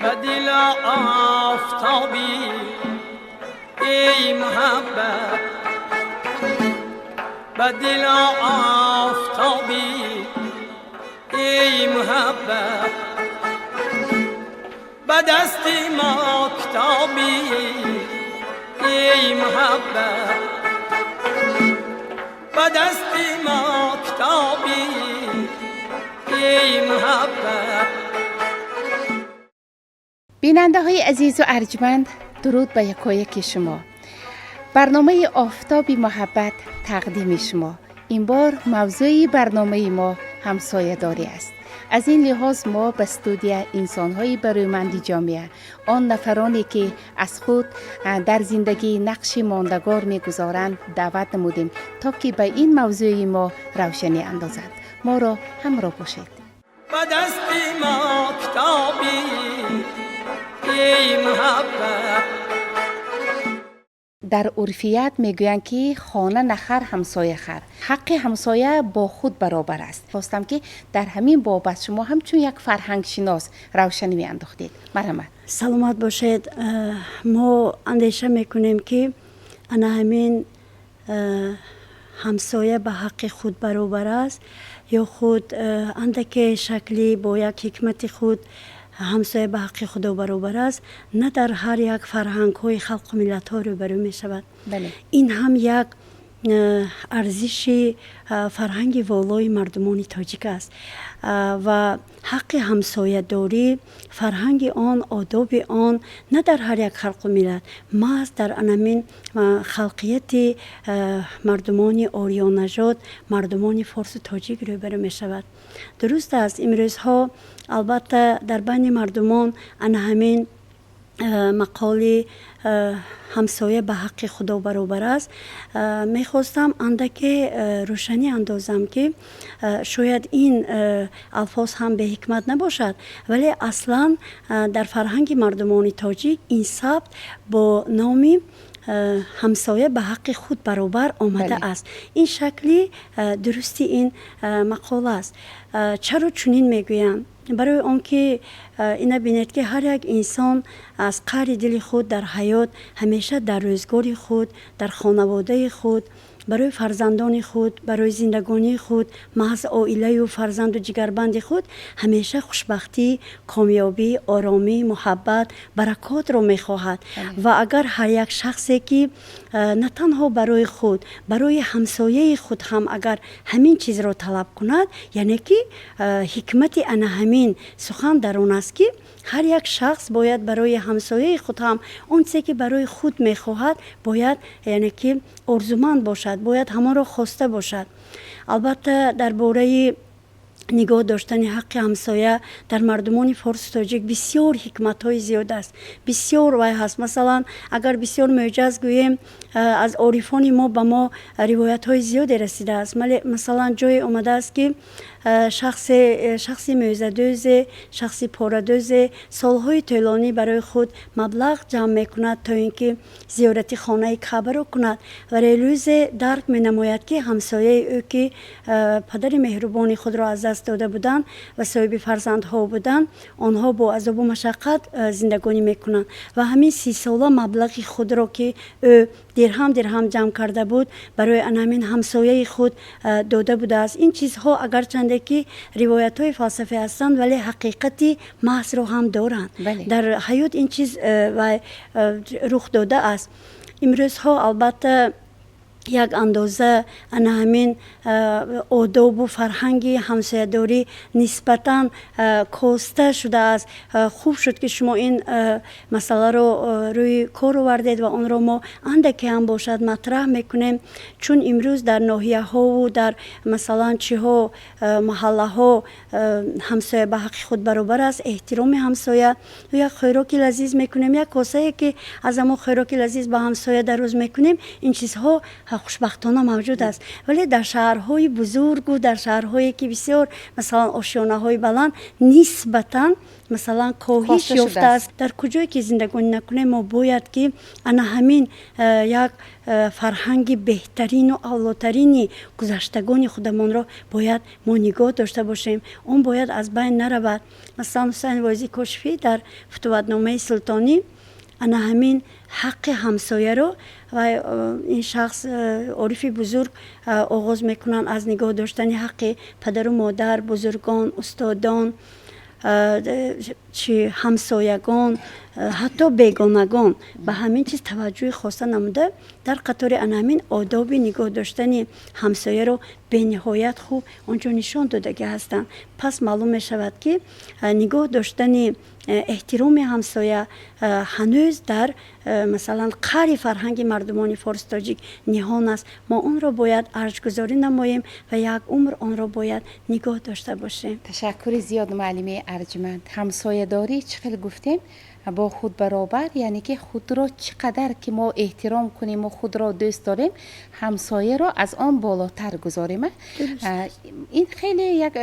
Ба дил офтобӣ, эй муҳаббат, ба дил офтобӣ, эй муҳаббат, ба дасти мо китобӣ, эй муҳаббат, ба дасти мо китобӣ, эй муҳаббат. Бинандаҳои азизу арҷманд, дуруд ба якояки шумо. Барномаи «Офтоби муҳаббат» тақдими шумо. Ин бор мавзӯи барномаи мо ҳамсоядорӣ аст. Аз ин лиҳоз мо ба студия инсонҳои барӯманди ҷомеа, он нафароне, ки аз худ дар зиндагӣ нақши мондагор мегузоранд, даъват намудем, то ки ба ин мавзӯи мо равшанӣ андозанд. Моро ҳамроҳ бошед. Ба дасти мо китобӣ, эй муҳаббат. Дар урфият мегӯянд, ки хона нахар, ҳамсоя хар, ҳаққи ҳамсоя бо худ баробар аст. Хостам, ки дар ҳамин бобат шумо ҳамчун як фарҳангшинос равшанӣ меандохтед. Марҳамат. Саломат бошед. Мо андеша мекунем, ки ана ҳамин ҳамсоя ба ҳаққи худ баробар аст ё худ андаке шаклӣ бо як ҳикмати худ ҳамсоя ба ҳаққи худо баробар аст, на дар ҳар як фарҳангҳои халқу миллатҳо рӯбарӯ мешавад. Ин ҳам як арзиши фарҳанги волои мардумони тоҷик аст ва ҳаққи ҳамсоядорӣ, фарҳанги он, одоби он на дар ҳар як халқу миллат, маҳз дар анамин халқияти мардумони ориёнажод, мардумони форсу тоҷик рӯбарӯ мешавад. Дуруст аст, имрӯзҳо албатта дар байни мардумон ана ҳамин мақоли ҳамсоя ба ҳаққи худо баробар аст, мехостам андаке рӯшанӣ андозам, ки шояд ин алфоз ҳам беҳикмат набошад, вале аслан дар фарҳанги мардумони тоҷик ин сабт бо номи ҳамсоя ба ҳаққи худ баробар омада аст. Ин шакли дурусти ин мақола аст. Чаро чунин мегӯям? Барои он ки ина бинед, ки ҳар як инсон аз қаъри дили худ дар ҳаёт ҳамеша дар рӯзгори худ, дар хонаводаи худ, барои фарзандони худ, барои зиндагонии худ, маҳз оилаю фарзанду ҷигарбанди худ ҳамеша хушбахтӣ, комёбӣ, оромӣ, муҳаббат, баракотро мехоҳад. Ва агар ҳар як шахсе, ки на танҳо барои худ, барои ҳамсояи худ ҳам агар ҳамин чизро талаб кунад, яъне ки ҳикмати ана ҳамин сухан дар он аст, ки ҳар як шахс бояд барои ҳамсояи худ ҳам он чизе, ки барои худ мехоҳад, бояд, яъне ки орзуманд бошад, бояд ҳамонро хоста бошад. Албатта, дар бораи нигоҳ доштани ҳаққи ҳамсоя дар мардумони форсу тоҷик бисёр ҳикматҳои зиёд аст, бисёр вай ҳаст. Масалан, агар бисёр мӯҷаз гӯем, аз орифони мо ба мо ривоятҳои зиёде расидааст. Масалан, ҷое омадааст, ки шахси мӯзадӯзе, шахси порадӯзе солҳои тӯлонӣ барои худ маблағ ҷамъ мекунад, то ин ки зиёрати хонаи Каъбаро кунад. Вале рӯзе дарк менамояд, ки ҳамсояи ӯ, ки падари меҳрубони худро аз даст дода буданд ва соҳиби фарзандҳо буданд, онҳо бо азобу машаққат зиндагонӣ мекунанд ва ҳамин 30-сола маблағи худро, ки ӯ дирҳам дирҳам ҷамъ карда буд, барои ана ҳамин ҳамсояи худ дода будааст. Ин чизҳо агарчанде ки ривоятҳои фалсафӣ ҳастанд, вале ҳақиқати маҳзро ҳам доранд. Дар ҳаёт ин чиз рух додааст. Имрӯзҳо албатта як андоза ана ҳамин одобу фарҳанги ҳамсоядорӣ нисбатан коста шудааст. Хуб шуд, ки шумо ин масъаларо рӯи кор овардед ва онро мо андаке ҳам бошад матраҳ мекунем, чун имрӯз дар ноҳияҳову дар, масалан, чиҳо, маҳаллаҳо ҳамсоя ба ҳаққи худ баробар аст, эҳтироми ҳамсоя, як хӯроки лазиз мекунем, як косае, ки аз ҳамон хӯроки лазиз ба ҳамсоя дароз мекунем, ин чизҳо Ва хушбахтона мавҷуд аст, вале дар шаҳрҳои бузургу дар шаҳрҳое ки бисёр, масалан, ошёнаҳои баланд, нисбатан, масалан, коҳиш ёфтааст. Дар куҷое ки зиндагонӣ накунем, мо бояд ки ана ҳамин як фарҳанги беҳтарину авлотарини гузаштагони худамонро бояд мо нигоҳ дошта бошем, он бояд аз байн наравад. Масалан, Ҳусайн Воизи Кошифӣ дар Футуватномаи султонӣ ана ҳамин ҳаққи ҳамсояро ва ин шахс, орифи бузург, оғоз мекунанд аз нигоҳ доштани ҳаққи падару модар, бузургон, устодон, чи ҳамсоягон, ҳатто бегонагон. Ба ҳамин чиз таваҷҷӯҳи хоса намуда, дар қатори ана ҳамин одоби нигоҳ доштани ҳамсояро бениҳоят хуб онҷо нишон додагӣ ҳастанд. Пас маълум мешавад, ки нигоҳ доштани эҳтироми ҳамсоя ҳанӯз дар, масалан, қари фарҳанги мардумони форс тоҷик ниҳон аст. Мо онро бояд арҷгузорӣ намоем ва як умр онро бояд нигоҳ дошта бошем. Ташаккури зиёд, муаллимаи арҷманд. Ҳамсоядорӣ, чӣ хел гуфтем, бо худ баробар, яъне ки худро чӣ қадар ки мо эҳтиром кунем ва худро дӯст дорем, ҳамсояро аз он болотар гузорем. Ин хеле як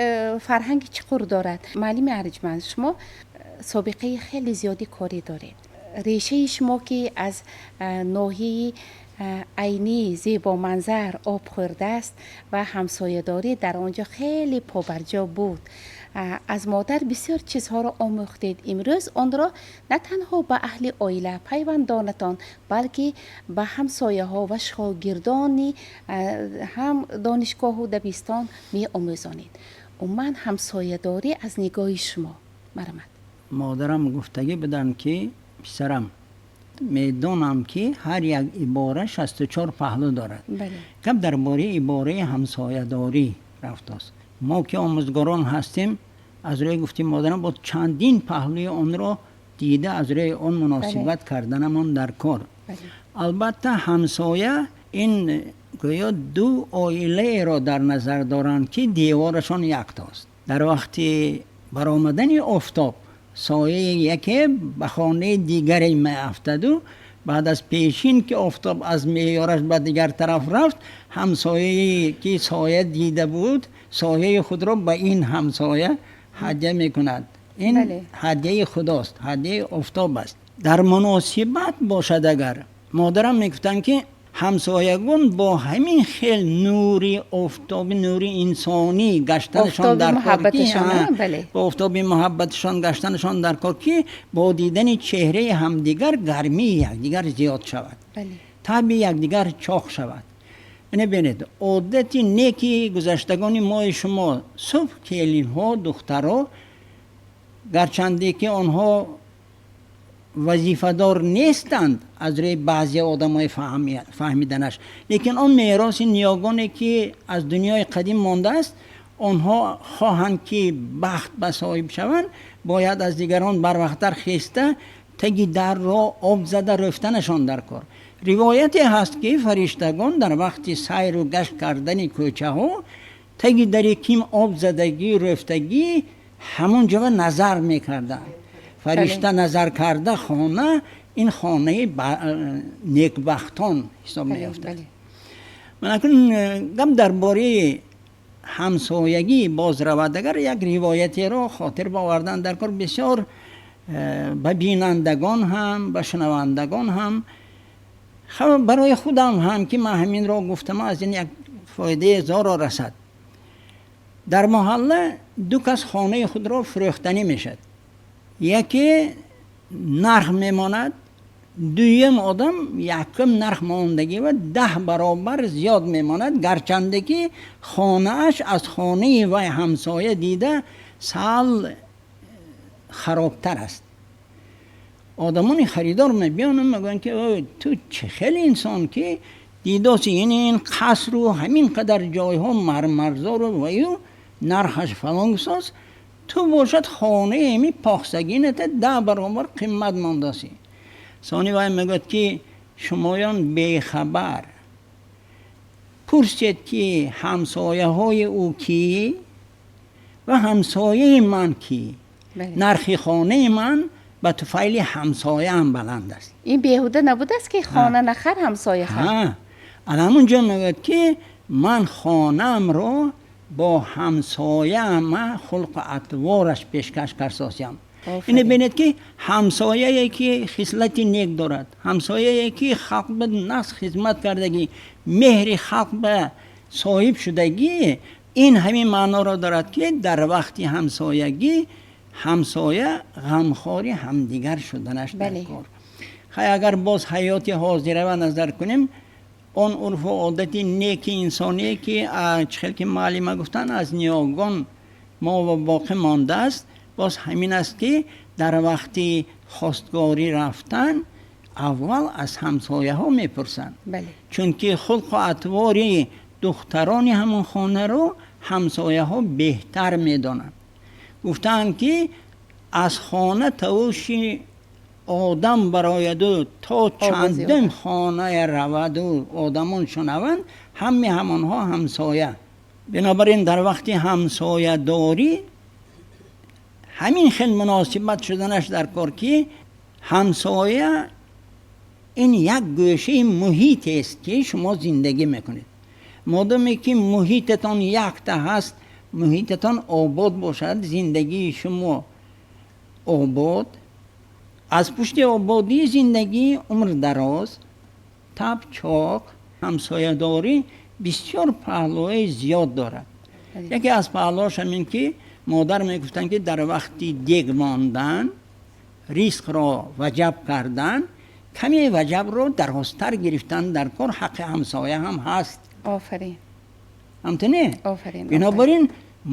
фарҳанги чуқур дорад. Муаллими арҷманд, шумо собиқаи хеле зиёди корӣ доред. Решаи шумо ки аз ноҳияи Айнӣ, зебоманзар, об хӯрдааст ва ҳамсоядорӣ дар он ҷо хеле побарҷо буд, аз модар бисёр чизҳоро омӯхтед. Имрӯз онро на танҳо ба аҳли оила, пайвандонатон, балки ба ҳамсояҳо ва шогирдони ҳам донишгоҳу дабистон меомӯзонед. Умуман, ҳамсоядорӣ аз нигоҳи шумо, марҳамат. Модарам гуфтагӣ буданд, ки писарам, медонам, ки ҳар як ибора 64 паҳлӯ дорад. Гап дар бораи ибораи ҳамсоядорӣ рафтааст. Мо ки омӯзгорон ҳастем, аз рӯи гуфти модарам бо чандин паҳлӯи онро дида, аз рӯи он муносибат карданамон дар кор. Албатта, ҳамсоя ин гӯё ду оилаеро дар назар доранд, ки деворашон яктост. Дар вақти баромадани офтоб сояи яке ба хонаи дигаре меафтаду баъд аз пешин ки офтоб аз меъёраш ба дигар тараф рафт, ҳамсояе ки соя дида буд, сояи худро ба ин ҳамсоя ҳадя мекунад. Ин ҳадяи худост, ҳадяи офтоб аст. Дар муносибат бошад агар, модарам мегуфтанд, ки ҳамсоягон бо ҳамин хел нури офтоби, нури инсонӣ гаштанашон дар кор, бо офтоби муҳаббаташон гаштанашон дар кор, ки бо дидани чеҳраи ҳамдигар гармии якдигар зиёд шавад, таби якдигар чоқ шавад. Ине бинед, одати неки гузаштагони мои шумо: субҳ келинҳо, духтаро, гарчанде ки онҳо вазифадор нестанд аз рӯи баъзе одамои фаҳмиданаш, лекин он мероси ниёгоне ки аз дунёи қадим мондааст, онҳо хоҳанд ки бахт ба соҳиб шаванд, бояд аз дигарон барвақттар хеста, таги дарро об зада рӯфтанашон дар кор. Ривояте ҳаст, ки фариштагон дар вақти сайру гашт кардани кӯчаҳо таги дари ким об задагӣ, рӯфтагӣ, ҳамон ҷова назар мекарданд. Фаришта назар карда, хона ин хонаи некбахтон ҳисоб меёфтад. Ман акнун гап дар бораи ҳамсоягӣ боз равад агар, як ривоятеро хотир бовардан дар кор, бисёр ба бинандагон ҳам, ба шунавандагон ҳам, барои худам ҳам, ки ман ҳаминро гуфтам, аз ин як фоидаи зоро расад. Дар маҳалла ду кас хонаи худро фурӯхтанӣ мешавад. Яке нарх мемонад, дуюм одам якум нарх мондагӣ ва 10 баробар зиёд мемонад, гарчанде ки хонааш аз хонаи вай ҳамсоя дида сал харобтар аст. Одамони харидор мебиёнанд, мегӯянд, ки ту чӣ хеле инсон, ки дидоси ин қасру ҳамин қадар ҷойҳо мармарзору ваю нархаш фалон соз, ту бошад хонаи ами похсагината 10 баробар қимат мондасӣ. Сони вай мегӯяд, ки шумоён бехабар, пурсед, ки ҳамсояҳои ӯ кӣ ва ҳамсояи ман кӣ. Нархи хонаи ман ба туфайли ҳамсояам баланд аст. Ин беҳуда набудааст, ки хона нахар, ҳамсоя хар. Ҳамунҷо мегӯяд, ки ман хонаамро бо ҳамсояам хулқу атвораш пешкаш карсосиям. Ине бинед, ки ҳамсояе ки хислати нек дорад, ҳамсояе ки халқ ба нағз хизмат кардагӣ, меҳри халқ ба соҳиб шудагӣ, ин ҳамин маъноро дорад, ки дар вақти ҳамсоягӣ ҳамсоя ғамхори ҳамдигар шуданаш дар кор. Хай, агар боз ҳаёти ҳозирава назар кунем, он урфу одати неки инсоние, ки чӣ хел ки муаллима гуфтанд, аз ниёгон мо боқӣ мондааст, боз ҳамин аст, ки дар вақти хостгорӣ рафтан аввал аз ҳамсояҳо мепурсанд, чунки хулқу атвори духтарони ҳамон хонаро ҳамсояҳо беҳтар медонанд. Гуфтаанд, ки аз хона тавуши одам барояду то чандин хонае раваду одамон шунаванд, ҳаме ҳамонҳо ҳамсоя. Бинобар ин дар вақти ҳамсоядорӣ ҳамин хел муносибат шуданаш дар кор, ки ҳамсоя ин як гӯшаи муҳитест, ки шумо зиндагӣ мекунед. Модоме ки муҳитатон якта ҳаст, муҳитатон обод бошад, зиндагии шумо обод, аз пушти ободии зиндагӣ умр дароз, таб чоқ. Ҳамсоядорӣ бисёр паҳлӯҳои зиёд дорад. Яке аз паҳлӯҳош ҳамин, ки модар мегуфтанд, ки дар вақти дег мондан, ризқро ваҷаб кардан, каме ваҷабро дарозтар гирифтан дар кор, ҳаққи ҳамсоя ҳам ҳаст. Офарин. Ҳамту не? Офарин. Бинобар ин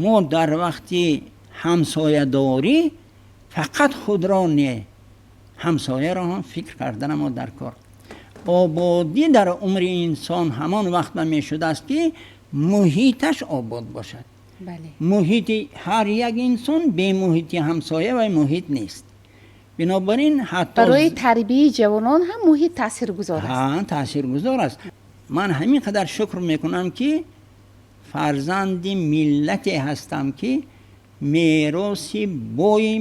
мо дар вақти ҳамсоядорӣ фақат худро не, ҳамсояро ҳам фикр кардана мо дар кор. Ободӣ дар умри инсон ҳамон вақт мешудааст, ки муҳиташ обод бошад. Муҳити ҳар як инсон бе муҳити ҳамсоя вай муҳит нест. Бинобар ин ҳатто барои тарбияи ҷавонон ҳам муҳит таъсиргузор аст. Таъсиргузор аст. Ман ҳамин қадар шукр мекунам, ки фарзанди миллате ҳастам, ки мероси бои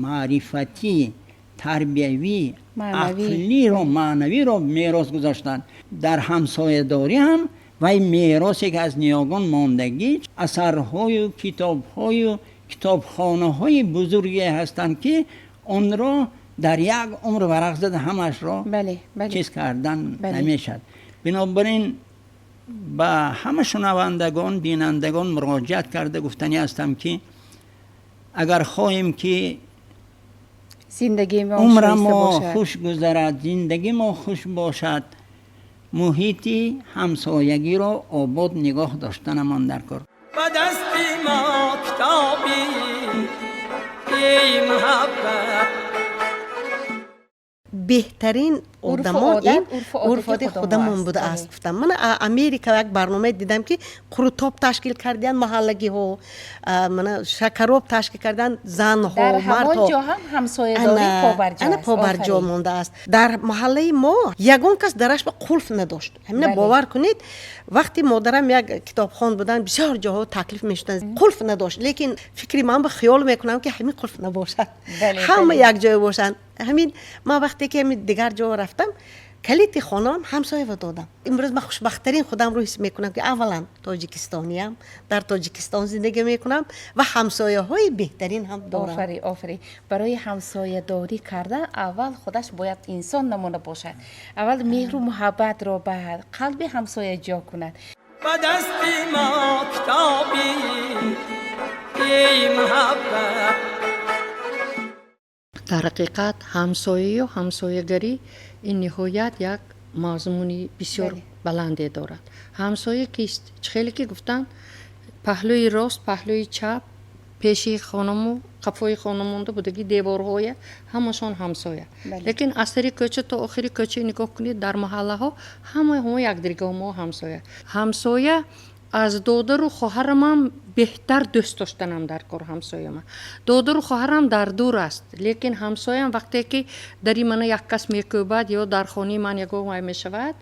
маърифатӣ, тарбиявӣ, ақлиро, маънавиро мерос гузоштанд. Дар ҳамсоядорӣ ҳам вай меросе, ки аз ниёгон мондагӣ, асарҳою китобҳою китобхонаҳои бузурге ҳастанд, ки онро дар як умр варақ зада ҳамаашро чиз кардан намешавад. Бинобар ин ба ҳама шунавандагон, бинандагон муроҷиат карда гуфтанӣ ҳастам, ки агар хоҳем, ки умра мо хуш гузарад, зиндагӣ мо хуш бошад, муҳити ҳамсоягиро обод нигоҳ доштанамон дар кор. Ба дасти мо китоби эй муҳаббат. Беҳтарин одамон ин урфу одати худамон будааст, гуфтам. Мана Америка як барномае дидам, ки қурутоб ташкил кардиянд маҳаллагиҳо, мана шакароб ташкил карданд занҳо, мардҳо. Ана побарҷо мондааст. Дар маҳаллаи мо ягон кас дараш ба қулф надошт. Ҳамина бовар кунед, вақти модарам як китобхон буданд, бисёр ҷоҳо таклиф мешуданд, қулф надошт. Лекин фикри ман ба хиёл мекунам, ки ҳамин қулф набошад, ҳама якҷоя бошанд. Ҳамин ман вақте ки ҳамин дигар ҷо рафтам, калити хонаам ҳамсоява додам. Имрӯз ман хушбахттарин худамро ҳис мекунам, ки аввалан тоҷикистониям, дар Тоҷикистон зиндагӣ мекунам ва ҳамсояҳои беҳтарин ҳам дорам. Офарин, офарин. Барои ҳамсоядорӣ кардан аввал худаш бояд инсон намуна бошад, аввал меҳру муҳаббатро ба қалби ҳамсоя ҷо кунад. Ба дасти мо китоби эй муҳаббат. Дар ҳақиқат ҳамсояю ҳамсоягарӣ ин ниҳоят як мазмуни бисёр баланде дорад. Ҳамсоя кист? Чӣ хеле ки гуфтанд, паҳлӯи рост, паҳлӯи чап, пеши хонаму қафои хона монда будаги деворҳоя ҳамашон ҳамсоя. Лекин аз сари кӯча то охири кӯча нигоҳ кунед, дар маҳаллаҳо ҳамаи ҳамо якдигармо ҳамсоя. Ҳамсоя аз додару хоҳарамам Беҳтар дӯст доштанам дар кор ҳамсояма. Додару хоҳарам дар дур аст, лекин ҳамсоям вақте ки дари мана як кас мекӯбад ё дар хонаи ман ягон вай мешавад,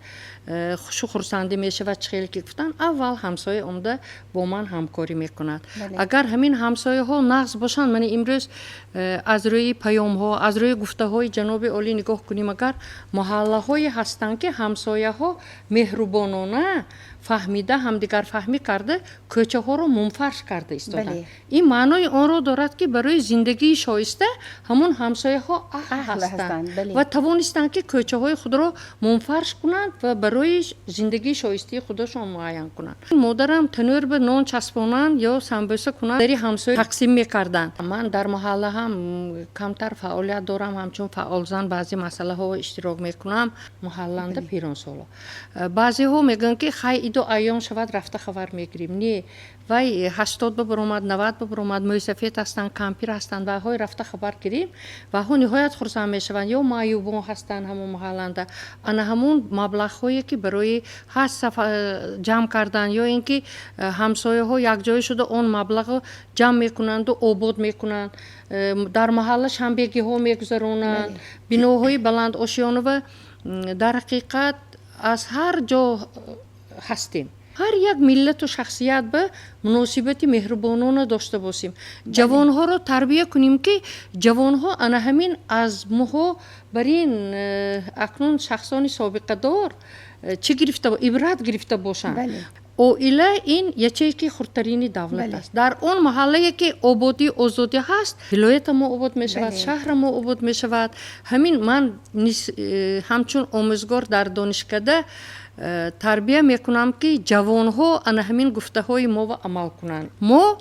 хушу хурсандӣ мешавад, чӣ хеле ки гуфтанд, аввал ҳамсоя омада бо ман ҳамкорӣ мекунад. Агар ҳамин ҳамсояҳо нағз бошанд, мана имрӯз аз рӯи паёмҳо, аз рӯи гуфтаҳои ҷаноби олӣ нигоҳ кунем, агар маҳаллаҳое ҳастанд, ки ҳамсояҳо меҳрубонона фаҳмида, ҳамдигарфаҳмӣ карда, кӯчаҳоро мунфарш карда истоданд. Ин маънои онро дорад, ки барои зиндагии шоиста ҳамон ҳамсояҳо аҳл ҳастанд ва тавонистанд, ки кӯчаҳои худро мунфарш кунанд ва барои зиндагии шоистаи худашон муайян кунанд. Модарам танӯр ба нон часпонанд ё самбӯса кунанд, дари ҳамсоя тақсим мекарданд. Ман дар маҳалла ҳам камтар фаъолият дорам, ҳамчун фаъолзан баъзе масъалаҳо иштирок мекунам. Маҳалланда пиронсоло баъзеҳо мегӯянд, ки хай, иду айём шавад, рафта хабар мегирем. Не, вай 80 ба баромад, 90 ба баромад, мӯйсафед ҳастанд, кампир ҳастанд, вайҳои рафта хабар гирем, вайҳо ниҳоят хурсанд мешаванд. Ё маъюбон ҳастанд ҳамон маҳалланда, ана ҳамон маблағҳое, ки барои ҳаҷ ҷамъ кардан ё ин ки ҳамсояҳо якҷоя шуда он маблағро ҷамъ мекунанду обод мекунанд, дар маҳалла шанбегиҳо мегузаронанд, биноҳои баландошёнава. Дар ҳақиқат аз ҳар ҷо ҳастем. Ҳар як миллату шахсият ба муносибати меҳрубонона дошта бошем, ҷавонҳоро тарбия кунем, ки ҷавонҳо ана ҳамин аз моҳо бар ин акнун шахсони собиқадор чӣ гирифта, ибрат гирифта бошанд. Оила ин ячейкаи хурдтарини давлат аст. Дар он маҳаллае, ки ободию озодӣ ҳаст, вилоята мо обод мешавад, шаҳра мо обод мешавад. Ҳамин ман ҳамчун омӯзгор дар донишкада тарбия мекунам, ки ҷавонҳо ана ҳамин гуфтаҳои моро амал кунанд. Мо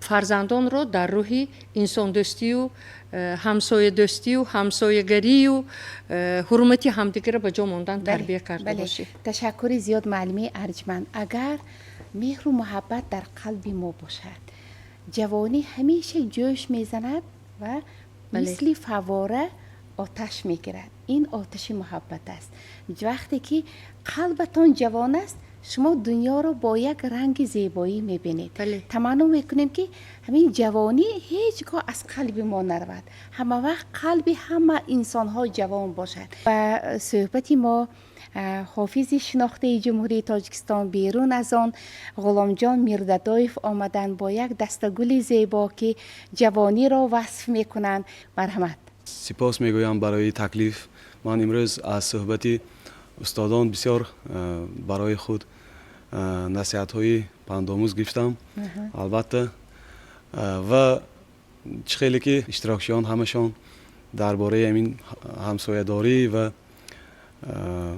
фарзандонро дар рӯҳи инсондӯстию, ҳамсоядӯстию, ҳамсоягарию, ҳурмати ҳамдигарро ба ҷо мондан тарбия карда бошем. Ташаккури зиёд, муаллимаи арҷманд. Агар меҳру муҳаббат дар қалби мо бошад, ҷавонӣ ҳамеша ҷӯш мезанад ва мисли фаввора оташ мегирад. Ин оташи муҳаббат аст. Вақте ки қалбатон ҷавон аст, шумо дунёро бо як ранги зебоӣ мебинед. Таманно мекунем, ки ҳамин ҷавонӣ ҳеҷ гоҳ аз қалби мо наравад, ҳама вақт қалби ҳама инсонҳо ҷавон бошад. Ба суҳбати мо ҳофизи шинохтаи Ҷумҳурии Тоҷикистон, берун аз он, Ғуломҷон Мирдадоев омаданд бо як дастагули зебо, ки ҷавониро васф мекунанд. Марҳамат. Сипос мегӯям барои таклиф. Ман имрӯз аз суҳбати устодон бисёр барои худ насиҳатҳои пандомӯз гирифтам, албатта. Ва чӣ хеле ки иштирокчиён ҳамашон дар бораи ҳамин ҳамсоядорӣ ва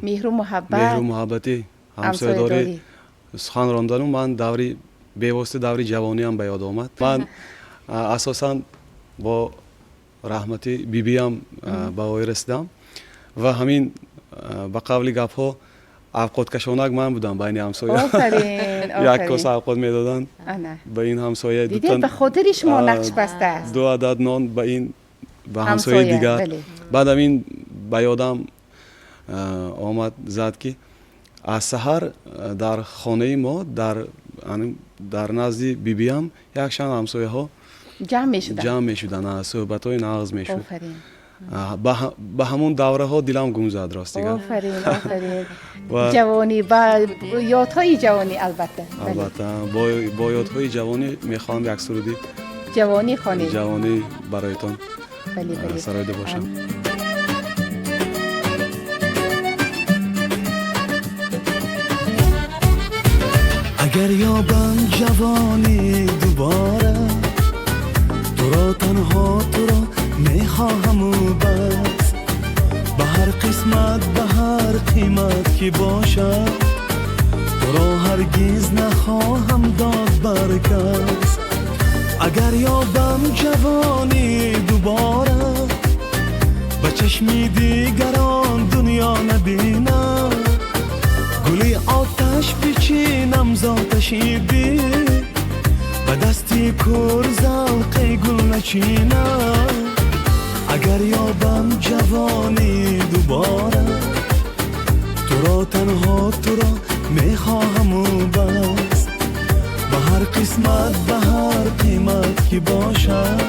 меҳру муҳаббат, меҳру муҳаббати ҳамсоядорӣ сухан рондану, ман даври бевосита даври ҷавониам ба ёд омад. Ман асосан бо раҳмати бибиам ба воя расидам ва ҳамин, ба қавли гапҳо, авқоткашонак ман будам байни ҳамсоя. Як коса авқот медоданд ба ин ҳамсоя. Ба хотири шумо нақш бастааст. Ду адад нон ба ин, ба ҳамсояи дигар. Баъд ҳамин ба ёдам омад зад, ки аз саҳар дар хонаи мо, дар назди бибиам якчанд ҳамсояҳо ҷамъ мешуданд, суҳбатҳои нағз мешуд. Ба ҳамон давраҳо дилам гум зад, ростига. Ҷавонӣ, ба ёдҳои ҷавонӣ, албатта. Албатта, бо ёдҳои ҷавонӣ мехоҳам як суруди ҷавонӣ хонед. Ҷавонӣ бароятон сароида бошам. Агар ёбам ҷавонӣ дубора, туро, танҳо туро мехоҳаму бас. Ба ҳар қисмат, ба ҳар қимат ки бошад, туро ҳаргиз нахоҳам дод бар кас. Агар ёбам ҷавонӣ дубора, ба чашми дигарон дунё набинам, гули оташ бичинам зоташи дил, ба дасти кур залқи гул начинам. Агар ёбам ҷавонӣ дубора, туро, танҳо туро мехоҳаму бас. Ба ҳар қисмат, ба ҳар қимат ки бошад,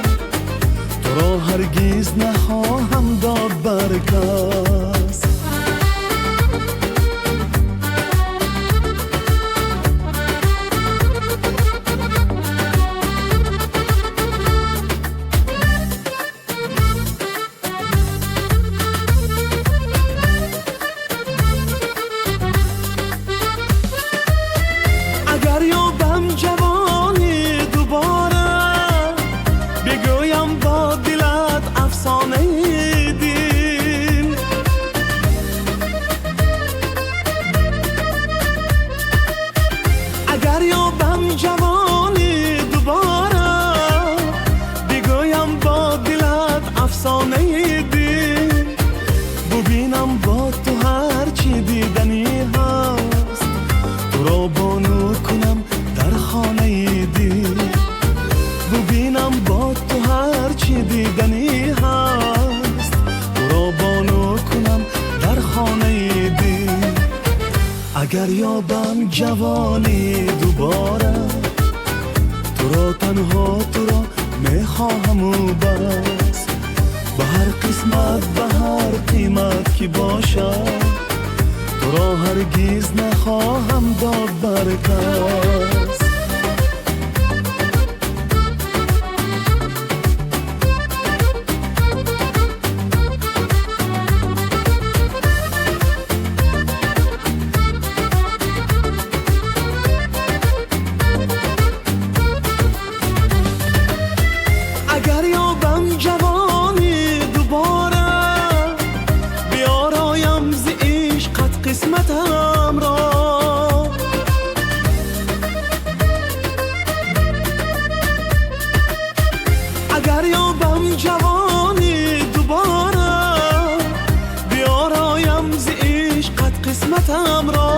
туро ҳаргиз нахоҳам дод бар кас. Агар ёбам ҷавонӣ дубора, бигӯям бо дилат афсонаи дил. Агар ёбам ҷавонӣ дубора, бигӯям бо дилат афсонаи дил. Бубинам бо ту ҳарчи диданӣ ҳаст, туро бону кунам дар хонаи дил. Бубинам бо ту ҳарчи диданӣ ҳаст, туро бону кунам дар хонаи дил. Агар ёбам ҷавонӣ дубора, туро танҳо туро мехоҳаму бас. Ба ҳар қисмат, ба ҳар қимат ки бошад, туро ҳаргиз нахоҳам дод бар кас. Агар ёбам ҷавонӣ дубора, биёроям зи ишқат қисматамро. Агар ёбам ҷавонӣ дубора, биёроям зи ишқат қисматамро.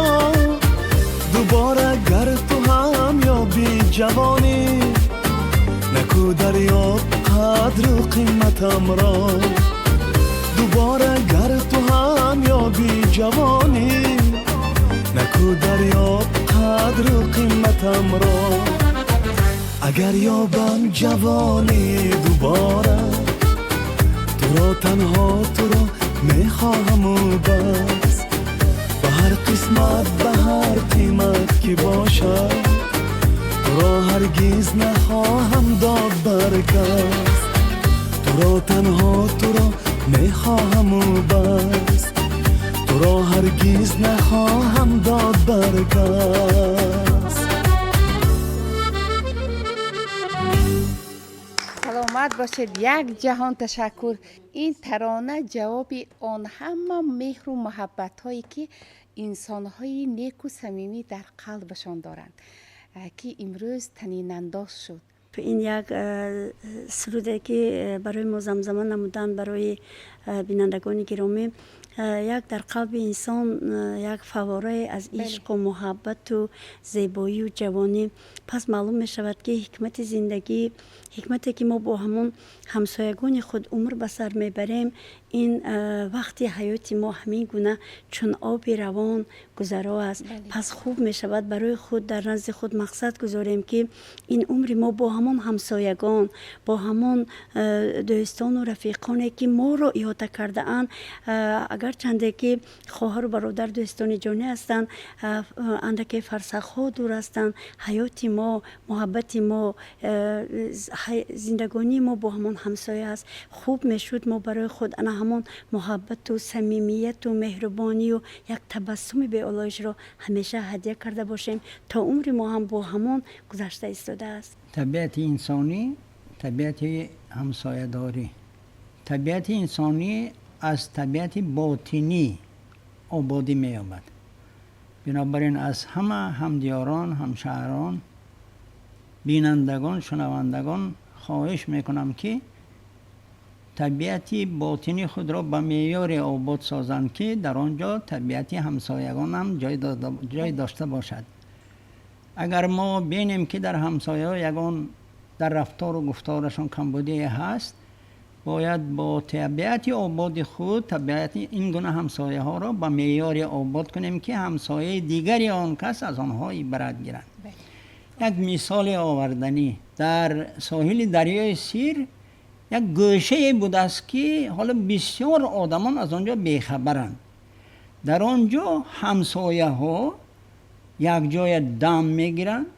Дубора гар ту ҳам ёби ҷавонӣ, наку дарёб қадру қиматамро. Дубора гар ту ҳам ёби ҷавонӣ, наку дарёб қадру қиматамро. Агар ёбам ҷавонӣ дубора, туро танҳо туро мехоҳаму бас. Ба ҳар қисмат, ба ҳар қимат ки бошад, туро ҳаргиз нахоҳам дод бар кас. Туро танҳо туро мехоҳаму бас, туро ҳаргиз нахоҳам дод бар кас. Саломат бошед, як ҷаҳон ташаккур. Ин тарона ҷавоби он ҳама меҳру муҳаббатҳое ки инсонҳои неку самимӣ дар қалбашон доранд, ки имрӯз танинандоз шуд. Ин як суруде ки барои мо замзама намуданд, барои бинандагони гиромӣ, як дар қалби инсон як фаворае аз ишқу муҳаббату зебоию ҷавонӣ. Пас маълум мешавад, ки ҳикмати зиндагӣ, ҳикмате ки мо бо ҳамон ҳамсоягони худ умр ба сар мебарем, ин вақти ҳаёти мо ҳамин гуна чун оби равон гузаро аст. Пас хуб мешавад барои худ дар назди худ мақсад гузорем, ки ин умри мо бо ҳамон ҳамсоягон, бо ҳамон дӯстону рафиқоне ки моро иҳота кардаанд, агарчанде ки хоҳару бародар дӯстони ҷонӣ ҳастанд, андаке фарсахҳо дур ҳастанд, ҳаёти мо, муҳаббати мо, зиндагонии мо бо ҳамон ҳамсоя аст. Хуб мешуд мо барои худ ана ҳамон муҳаббату самимияту меҳрубонию як табассуми беолоишро ҳамеша ҳадя карда бошем, то умри мо ҳам бо ҳамон гузашта истодааст. Табиати инсонӣ, табиати ҳамсоядорӣ. Табиати инсонӣ аз табиати ботинӣ ободӣ меёбад. Бинобар ин аз ҳама ҳамдиёрон, ҳамшаҳрон, бинандагон, шунавандагон хоҳиш мекунам, ки табиати ботинии худро ба меъёре обод созанд, ки дар он ҷо табиати ҳамсоягон ҳам ҷой дошта бошад. Агар мо бинем, ки дар ҳамсояҳо ягон дар рафтору гуфторашон камбудие ҳаст, бояд бо табиати ободи худ табиати ин гуна ҳамсояҳоро ба меъёре обод кунем, ки ҳамсояи дигари он кас аз онҳо ибрат гиранд. Як мисоли оварданӣ: дар соҳили дарёи Сир як гӯшае будааст, ки ҳоло бисёр одамон аз он ҷо бехабаранд. Дар он ҷо ҳамсояҳо якҷоя дам мегиранд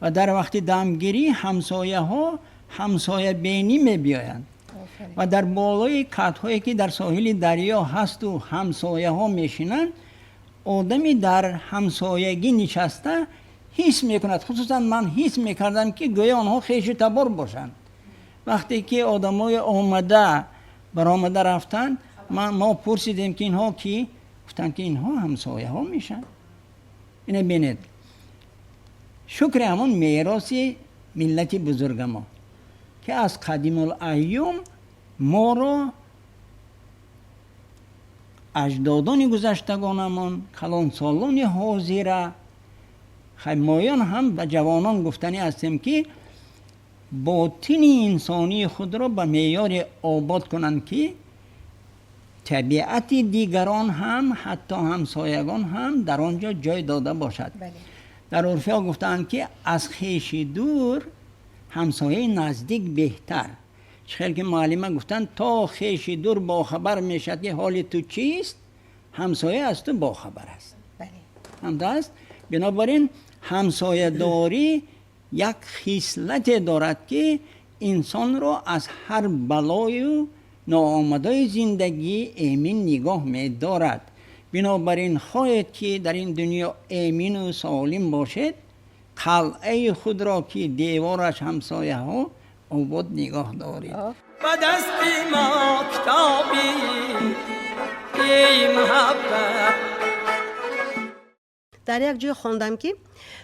ва дар вақти дамгирӣ ҳамсояҳо ҳамсоябинӣ мебиёянд ва дар болои катҳое, ки дар соҳили дарё ҳасту ҳамсояҳо мешинанд, одами дар ҳамсоягӣ нишаста ҳис мекунад. Хусусан ман ҳис мекардам, ки гӯё онҳо хешу табор бошанд. Вақте ки одамои омада баромада рафтанд, мо пурсидем, ки инҳо кӣ? Гуфтанд, ки инҳо ҳамсояҳо мешаванд. Ина бинед, шукри ҳамон мероси миллати бузурга мо, ки аз қадимулайём моро аҷдодони гузаштагонамон, калонсолони ҳозира, моён ҳам ба ҷавонон гуфтанӣ ҳастем, ки ботини инсонии худро ба меъёре обод кунанд, ки табиати дигарон ҳам, ҳатто ҳамсоягон ҳам дар он ҷо ҷой дода бошад. Дар урфиё гуфтаанд, ки аз хеши дур ҳамсояи наздик беҳтар. Чӣ хел ки муаллима гуфтанд, то хеши дур бохабар мешавад, ки ҳоли ту чист, ҳамсоя аз ту бохабар аст. Ҳамда аст. Бинобар ин ҳамсоядорӣ як хислате дорад, ки инсонро аз ҳар балою ноомадои зиндагӣ эмин нигоҳ медорад. Бинобар ин хоҳед, ки дар ин дунё эмину солим бошед, қалъаи худро, ки девораш ҳамсояҳо, обод нигоҳ доред. Ба дасти мо китоби эй муҳаббат. Дар як ҷой хондам, ки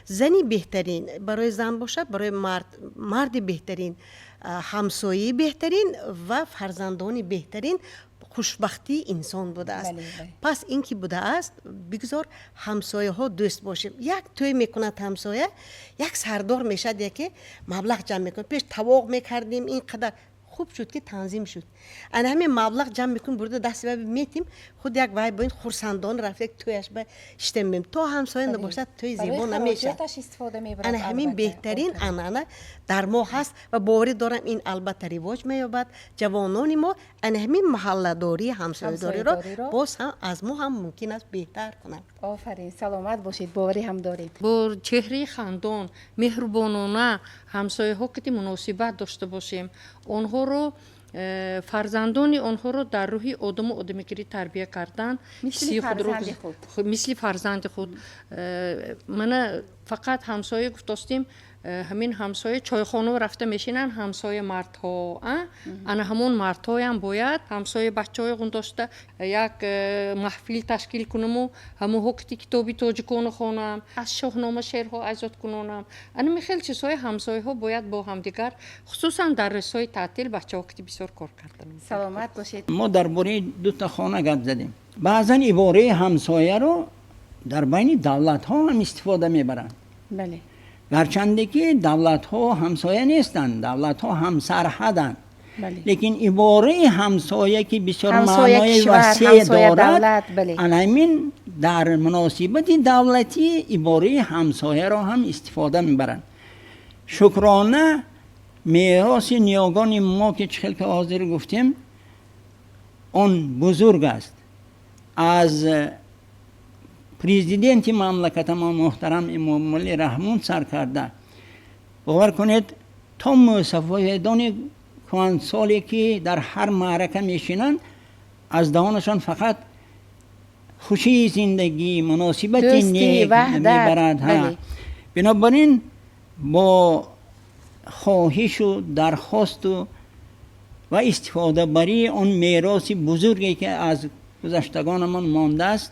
зани беҳтарин барои зан бошад, барои мард марди беҳтарин, ҳамсояи беҳтарин ва фарзандони беҳтарин хушбахтии инсон будааст. Пас ин ки будааст, бигзор ҳамсояҳо дӯст бошем. Як тӯй мекунад ҳамсоя, як сардор мешавад, яке маблағ ҷамъ мекунад. Пеш тавоқ мекардем, ин қадар хуб шуд, ки танзим шуд. Ана ҳамин маблағ ҷамъ мекунем, бурда дасти вай метим, худ як вай бо ин хурсандон рафта як тӯяш ба шита мебинем. То ҳамсоя набошад, тӯй зебо намешавад. Ана ҳамин беҳтарин анъана дар мо ҳаст ва боварӣ дорам, ин албатта ривоҷ меёбад. Ҷавонони мо ана ҳамин маҳалладорӣ, ҳамсоядориро боз ҳам аз мо ҳам мумкин аст беҳтар кунанд. Офарин, саломат бошед, боварӣ ҳам доред. Бо чеҳраи хандон, меҳрубонона ҳамсояҳо ки муносибат дошта бошем, онҳоро, фарзандони онҳоро дар рӯҳи одаму одамигирӣ тарбия кардан, мисли фарзанди худ. Мана фақат ҳамсоя гуфтостем, ҳамин ҳамсоя чойхона рафта мешинанд ҳамсоя мардҳо, ана ҳамон мардҳоям бояд ҳамсоя бачаҳои ғундошта як маҳфил ташкил кунаму ҳамонҳо ки китоби тоҷиконо хонам, аз Шоҳнома шеърҳо азод кунонам. Анами хел чизҳои ҳамсояҳо бояд бо ҳамдигар, хусусан дар рӯзҳои таътил, бачаҳо ки бисёр кор кардан. Саломат бошед. Мо дар бораи дута хона гап задем. Баъзан ибораи ҳамсояро дар байни давлатҳо ҳам истифода мебаранд. Гарчанде ки давлатҳо ҳамсоя нестанд, давлатҳо ҳамсарҳаданд, лекин ибораи ҳамсоя, ки бисёр маънои васеъ дорад, ана ҳамин дар муносибати давлатӣ ибораи ҳамсояро ҳам истифода мебаранд. Шукрона мероси ниёгони мо, ки чӣ хел ки ҳозир гуфтем, он бузург аст. Аз президенти мамлакатамон муҳтарам Эмомалӣ Раҳмон сар карда, бовар кунед, то мӯсафедони кӯҳансоле, ки дар ҳар маърака мешинанд, аз даҳонашон фақат хушии зиндагӣ, муносибати нек мебарад. Бинобар ин бо хоҳишу дархосту ва истифодабарии он мероси бузурге, ки аз гузаштагонамон мондааст,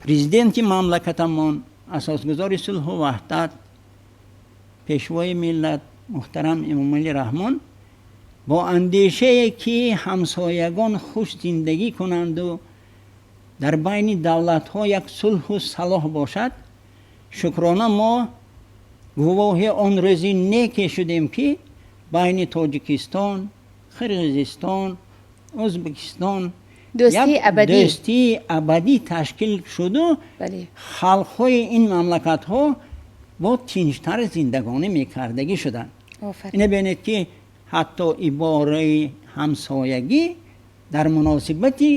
президенти мамлакатамон, асосгузори сулҳу ваҳдат, пешвои миллат муҳтарам Эмомалӣ Раҳмон бо андешае, ки ҳамсоягон хуш зиндагӣ кунанду дар байни давлатҳо як сулҳу салоҳ бошад, шукрона, мо гувоҳи он рӯзи неке шудем, ки байни Тоҷикистон, Қирғизистон, Ӯзбекистон дӯстии абадӣ ташкил шуду халқҳои ин мамлакатҳо Бо тинҷтар зиндагонӣ мекардагӣ шуданд. Ина бинед, ки ҳатто ибораи ҳамсоягӣ дар муносибати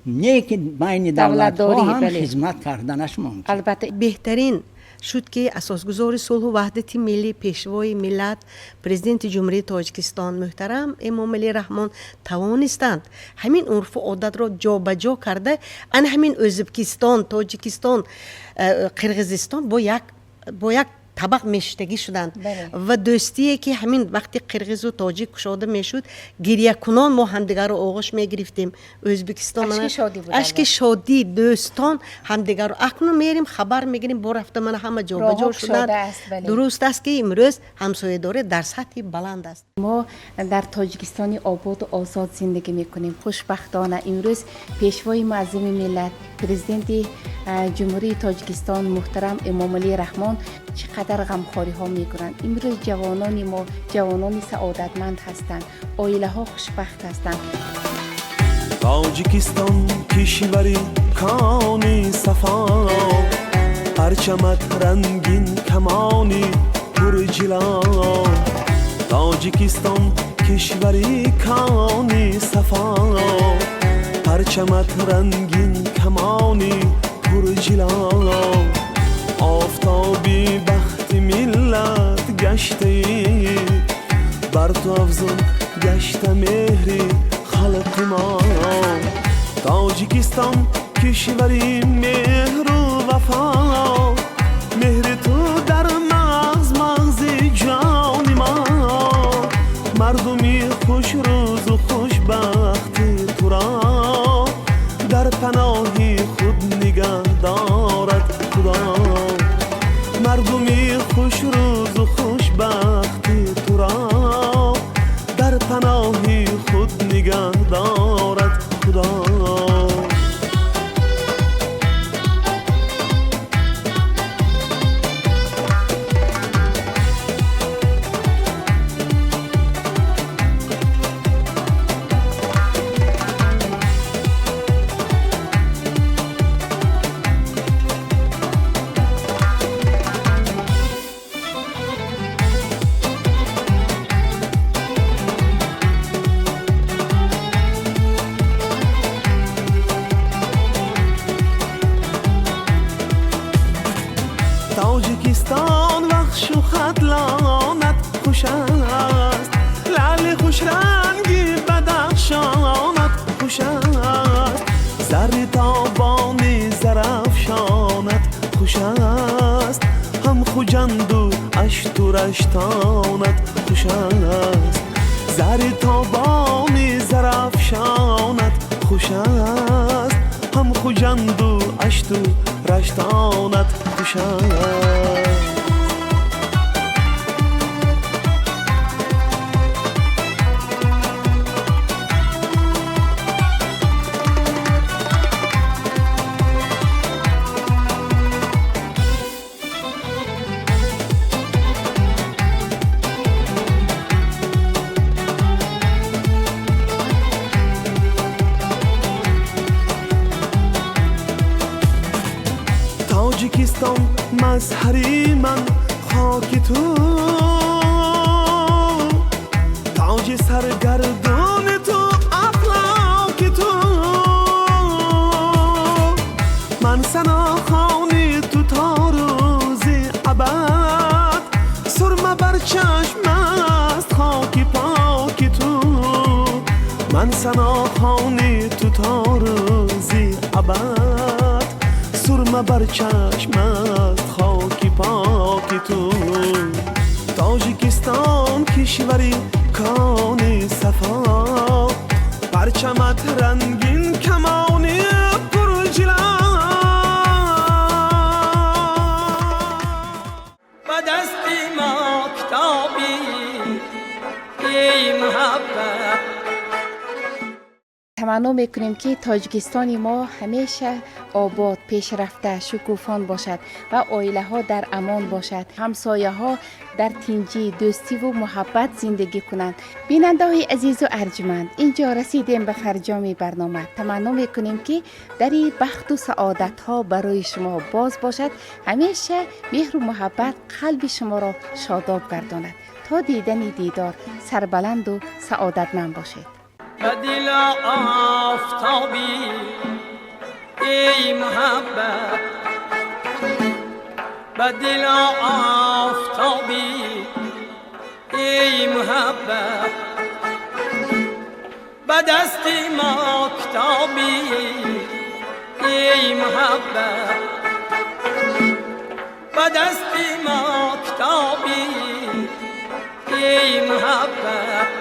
неки байни давлатҳо ҳам хизмат карданаш мумкин. Албатта. Беҳтарин шуд, ки асосгузори сулҳу ваҳдати миллӣ, пешвои миллат, Президенти Ҷумҳурии Тоҷикистон муҳтарам Эмомалӣ Раҳмон тавонистанд ҳамин урфу одатро ҷобаҷо карда, ана ҳамин Ӯзбекистон, Тоҷикистон, Қирғизистон бо як табақ мешиштагӣ шуданд ва дӯстие, ки ҳамин вақти қирғизу тоҷик кушода мешуд, гирякунон мо ҳамдигарро оғӯш мегирифтем. Ӯзбекистон ашки шодӣ, дӯстон ҳамдигарро. Акнун мерим, хабар мегирем, бо рафта мана ҳама ҷобаҷо шуданд. Дуруст аст, ки имрӯз ҳамсоядорӣ дар сатҳи баланд аст. Мо дар Тоҷикистони ободу озод зиндагӣ мекунем. Хушбахтона, имрӯз пешвои муаззами миллат, Президенти Ҷумҳурии Тоҷикистон муҳтарам Эмомалӣ Раҳмон чӣ қадар ғамхориҳо мекунанд. Имрӯз ҷавонони мо ҷавонони саодатманд ҳастанд, оилаҳо хушбахт ҳастанд. Тоҷикистон, кишвари кони сафо, парчамат рангин, камони пурҷило. Тоҷикистон, кишвари кони сафо, парчамат рангин, камони пурҷило. Офтоби бахти миллат гаштаӣ, бар ту афзун гашта меҳри халқи мо. Тоҷикистон, кишвари меҳру вафо, меҳри ту дар мағз мағзи ҷони мо. Мардуми хушрӯзу хушбахти туро дар паноҳи худ нигаҳ дорад Худо. Мардуми хушрӯзу хушбахти туро дар паноҳи худ нигаҳ дорад Худо. Тоҷикистон, Вахшу Хатлонат хуш аст, лаъли хушранги Бадахшонат хуш аст, зари тобони Зарафшонат хуш аст, ҳам Хуҷанду Ашту Раштонат хуш аст, зари тобони Зарафшонат хуш аст, ҳам Хуҷанду Ашту Раштонат хуш аст. Тоҷикистон, мазҳари ман, хоки ту, тоҷи саргардони ту, афлоки ту. Ман санохони ту то рӯзи абад, сурма бар чашм аст хоки поки ту. Ман санохони ту то рӯзи абад, сурма бар чашм аст хоки поки ту. Тоҷикистон, кишвари кони сафо, парчамат рангин, камони пурҷило. Ба дасти мо китоби эй муҳаббат. Таманно мекунем, ки Тоҷикистони мо ҳамеша обод, пешрафта, шукуфон бошад ва оилаҳо дар амон бошад, ҳамсояҳо дар тинҷӣ, дӯстиву муҳаббат зиндагӣ кунанд. Бинандаҳои азизу арҷманд, ин ҷо расидем ба фарҷоми барнома. Таманно мекунем, ки дари бахту саодатҳо барои шумо боз бошад, ҳамеша меҳру муҳаббат қалби шуморо шодоб гардонад. То дидани дидор сарбаланду саодатманд бошед. Ба дил офтобӣ, эй муҳаббат, ба дил офтобӣ, эй муҳаббат, ба дасти мо китобӣ, эй муҳаббат, ба дасти мо китобӣ, эй муҳаббат.